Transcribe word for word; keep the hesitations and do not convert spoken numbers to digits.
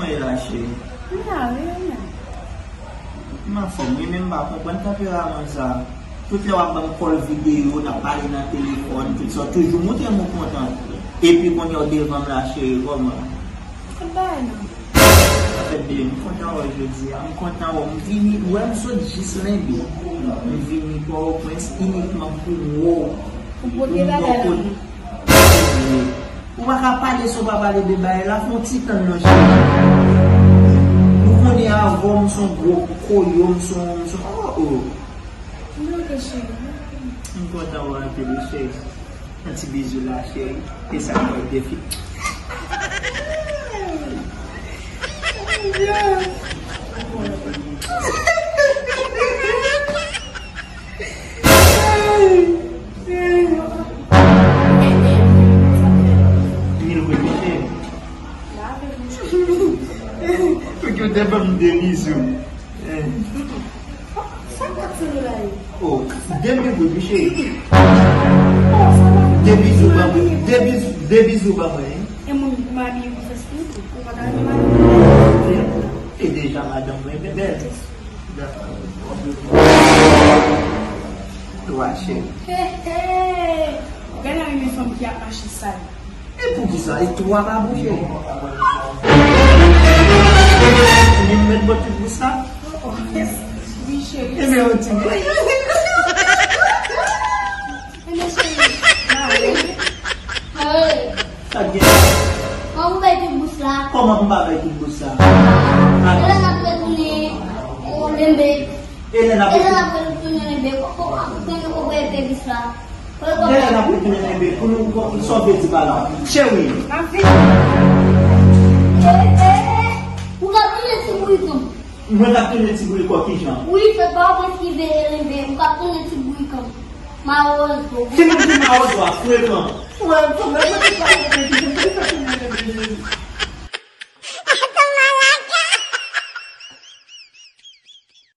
Mwen la, cheri. M la, wi, wi, men. M anfòm, wi, men m pa konprann tanperaman sa. Tout lè w ap ban m kòl videyo, n ap pale nan telefòn, tout sa, w toujou montre m ou kontan. Epi kounye a w devan m la, cheri, kòman? Tout bagay nòmal. Sa fè de, m kontan wè w jodi a, m kontan wè w, m vini, w wè m sot jis Lenbe. M vini Pòtoprens inikman pou m wè w. Pou pote bagay la. Ou pa ka pale san w pa pale de bagay la, fè yon ti tann non, cheri. Ou konnen avè w, m se yon gwo koyo, m se yon, m se yon, oh, oh. M kontan wè w anpil, wi, cheri. Yon ti bizou la, cheri. E sa k fè w defi. Mil grenn, mesye. Pou ki w te ban m de bizou. Sa k ap tire la ye? Oh, de mil goud, mesye. De bizou ban mwen. De bizou, de bizou ban mwen. E moun m abiye pou fè split, ou pa ta renmen madanm? E deja madanm mwen bèl. Twa cheri. Hey, hey! Gade yon fanm ki ap mache sal. E poukisa? E twa pa bouje. Li met bò tout bous la. Oh, oh, yes. Wi, cheri. E men yon ti bri. E men cheri. Hey. Sa gen? Kòman ou bay tout bous la? Kòman m pa bay tout bous la? E lè n ap retounen, o, Lenbe. E lè n ap retounen Lenbe, kòman ou bay tout bous la? E lè n ap retounen Lenbe, pou nou, pou, sa w vle di pa la? Cheri. M ap vini. E, e, e, ou ka tounen ti bouyikon. Mwen k ap tounen ti bouyikon kijan? Wi, fè pa w eskive Lenbe, ou ka tounen ti bouyikon. Mawozo. Ki moun ki mawozo a frekan? Ou wè, ou wè, mwen te pale de ki moun ki fè tounen Lenbe.